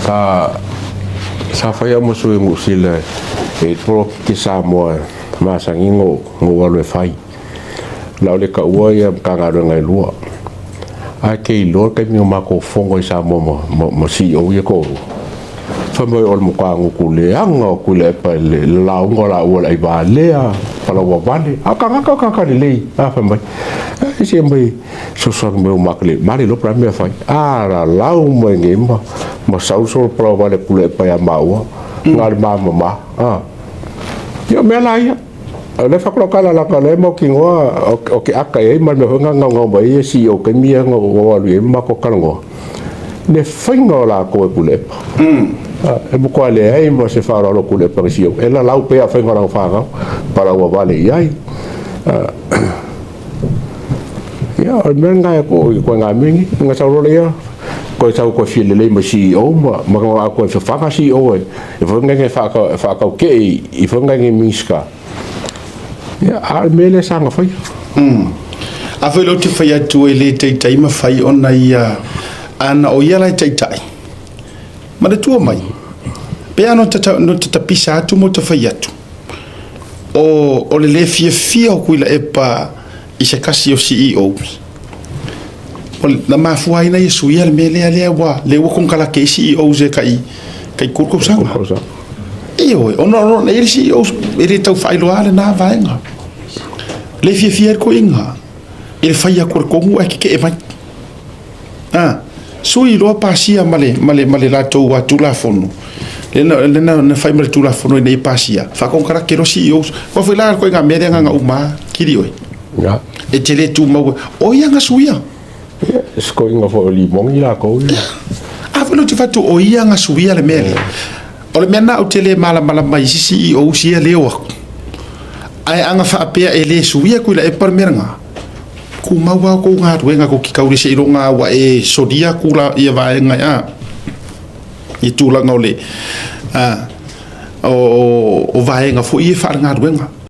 sa sa fai au ma sui ngusila e polokiki Samoa masani ngo ngo alu e fai la o le kaua ia Matagaluega e lua ae ke iloa le taimi o matou fono i Samoa ma ma ma CEO ia toalua fai mai o le matua gutu leaga o Tuilaepa i le lauga o laua le aivalea palaua vale a o tagata o tagata lelei a fai mai e se mai fesoasoani mai o matou ma le iloa po o le a le mea e fai a lalau mai nei ma ma sau solo palaua vale a Tuilaepa ia maua na o le mamama a ia o mea la ia. O lea faatulakala laka o lea e mautinoa o ke aka i ai ma le mea foi na gaugau mai ai e CEO taimi ia na ou alu i ai ma matou talanoa, le faiga o latou e Tuilaepa. E matua leai ma se faaaloalo o Tuilaepa i le CEO. E lalau pea faiga o lana fanau, palauavale i ai. Ia, o le mea lena e ituaiga mea nei. Na sau loa lea, toe sau toe fia lelei ma CEO ma ma toe fafaga CEO e foi nai e faatautee i foi nai Minisita. Ia, a o le mea lea sa na faia. A foi lea ou te fai atu e le taitai ma fai ona ia ana o ia la e taitai. Manatua mai, pe a no te tapisa atu mo te fai atu, o, o le le fiafia o Tuilaepa i se tasi o CEOs, o le, na mafua ai na ia suia le mea lea, lea ua, lea ua konekarate ai CEOs e tai, tai 3 tausaga. Ioe, ona o e le CEOs, e le tau faailoa lena vaega. Le fiafia ai le toeaina i le fai atu o le tonu ae tetee mai. A, sui loa pasia ma le, ma le, ma le latou Tulafono. Le na, le na, na fai ma le Tulafono ina ia pasia, faakonekarate loa CEOs. Aua foi la le ituaiga mea lea na ona uma kili oe. E te le tumau, o ia na suia. Ia, se toeaina foi o Limoni latou ia. A foi lea ou te fai atu, o ia na suia le mea lea. O le mea lena ou te le malamalama i isi CEOs ia leo atu. Ae ana faapea e le suia Tuilaepa le mea lena, tumau lava outou galuega tou te taule seiloga ua e solia atu la ia vaega a i tulaga o le o vaega foi ia faale-galuega.